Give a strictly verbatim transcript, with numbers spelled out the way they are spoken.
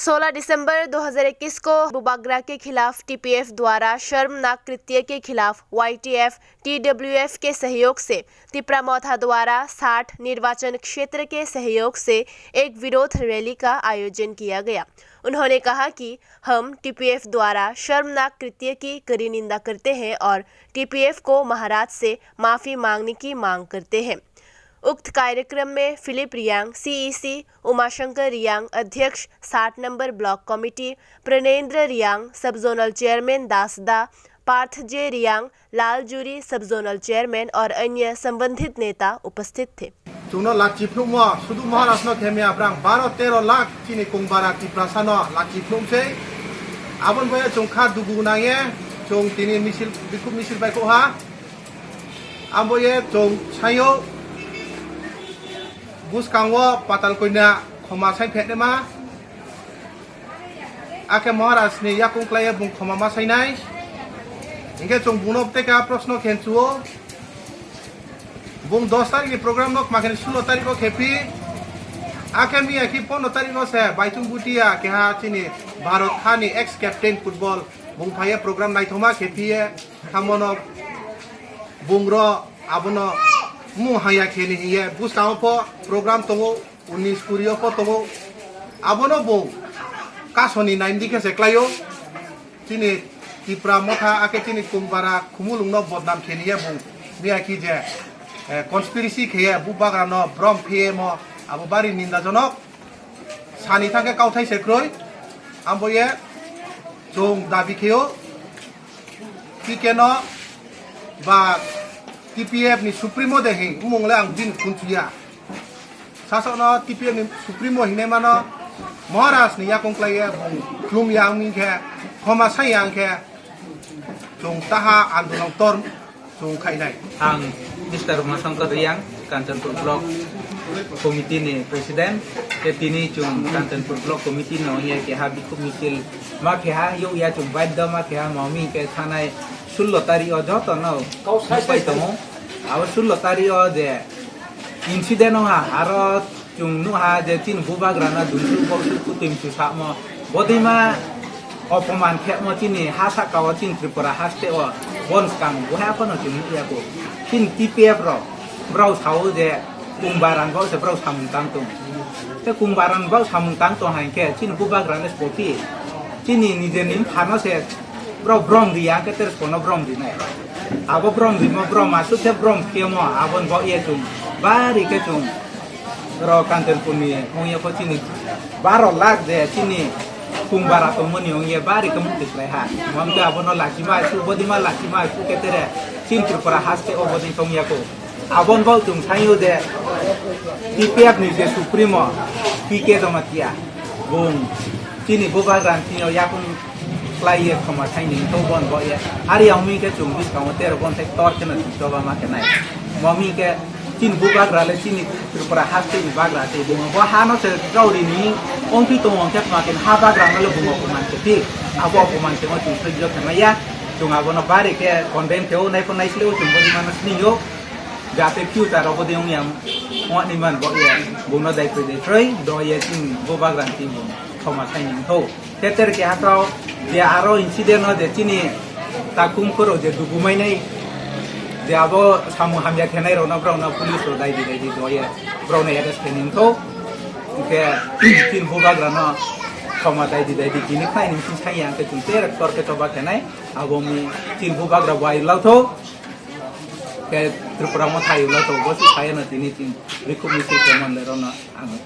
सोलह दिसंबर दो हज़ार इक्कीस को बुबागरा के खिलाफ टीपीएफ द्वारा शर्मनाक कृत्य के खिलाफ वाईटीएफ टीडब्ल्यूएफ के सहयोग से तिपरा मोथा द्वारा साठ निर्वाचन क्षेत्र के सहयोग से एक विरोध रैली का आयोजन किया गया। उन्होंने कहा कि हम टीपीएफ द्वारा शर्मनाक कृत्य की कड़ी निंदा करते हैं और टीपीएफ को महाराज से माफी मांगने की मांग करते हैं। उक्त कार्यक्रम में फिलिप रियांग, सीईसी, उमाशंकर रियांग, अध्यक्ष साठ नंबर ब्लॉक कमेटी, प्रणेंद्र रियांग, सब जोनल चेयरमैन दासदा, पार्थ जे रियांग, लाल जूरी, सब जोनल चेयरमैन और अन्य संबंधित नेता उपस्थित थे। Chwngno lachi phunukmo, sudu Maharashno khe mia brang baro tero lakh chini kongbara Tiprasano lachi phunuk sei. Aboni bagwi chwng kha dugu nangye, chwng tini misil, bikhuk misil bai kok ha. Abo ye chwng sayo bwskango Patal Koina khoma sai phetnema. Akhe Maharaj ni yakung klaiye bung khoma ma sainai. Hinkhe chwng bungno tei ka proshno khenchuo. Bung dos tarikh ni program no kma khe sulo tarikh o khe phi. Akhe miya khi pondro tarikh o se Baichung Bhutia keha chini Bharat hani ex captain football bung phaiye program naithoma khe phiye. Thamono bungro abono mung haya kheni hiye bwskango pho program tongo, unis kuri o pho tongo. Abono bo kasoni naimdi khe se klaio. Chini Tipra motha akhe chini Kungbara Khumulungno bodnam kheni ye bo miya ki je, eh, conspiracy kheye bubagrano brom phiyemo abo bari nindajonok. Sani thangkhe kauthai se kwrwi, ambo ye chwng dabi kheo, P K no ba T P F ni supremo de hing, mung le ang bini khun thuya. Sasokno T P F ni supremo hinai mano, Maharaj ni yakung klaiye bung khlum ya wngkhe, khoma sai ya wngkhe, chwng taha andolon tor. Chwng khainai. Ang Mister Umashankar Riyang, Kanchanpur Block Committee ni President. Tei tini chwng Kanchanpur Block Committee no wngya keha bikhuk misil ma keha yokya chwng baidda ma keha mami ke thanai sullo tari o joto no pai tongo. Abo sullo tari o je incident wngha aro Chwng nukha je chini bubagrano dungsu boksu kutimsu samo, bodima opoman khemo chini ha saka o chini Tripura haste o bon skang buhai phano chwng nukya kho. Chini T P F rok, brao sao je Kungbaran bo se brao samung tang tong. Te Kungbaran bo samung tang tong hai khe chini bubagrano spoki. Chini nijeni phano se brao brom riya khe tere spono brom rinai. Abo brom rimo brom asuk khe brom khemo abon bo ye chwng bari khe chwng Oro Kanchanpur ni wngya kho chini baro lakh je chini Kungbara tongmani wngya bari khe mukti khlai ha. Hwnkhe abono lachima su, bodima lachima su khe tere chini Tripura haste o boding tongya kho. Abon bo chwng sayo je T P F ni je supremo P K Jamatia bung chini bubagrani thwio yakung khlai ye khoma saini wngkha bon bo ye. Hari yang wngkhe chwng bwskango tero bon thai tor kheno chwng choba ma khe nai. Mo wngkhe chini bubagra le chini Tripura haste ni bagra tei bungo bo hano se rauri ni ongpi tongo hwnkhe tma khe ha bagra no le bungo opoman khe thik. Abo opoman khe mo chwng sojjo khe maya. Chwng abono bari khe condemn khe o nai pho nai sile o chwng bo dimano sini yo. Jate future o bo de wngya wngni man bo ye. Buno dai pui dai troi do ye chini bubagra ni twi bung khoma saini wngkha. Teter keha kau je aro incident o je chini takhum phuru je dugumainai je abo samung hamya khenai rokno borokno police rok daidi daidi doye borokno arrest khainai wngkha. Hwnkhe chini bubagrano khoma daidi daidi tini khlaini bising sanya hwnkhe chwng tere tor khe choba khenai abo wngwi chini bubagra bo ayuk lautho. Khe Tripura mo thayuk lautho bo se sayano tini chini bikhuk misil khe manle rokno ang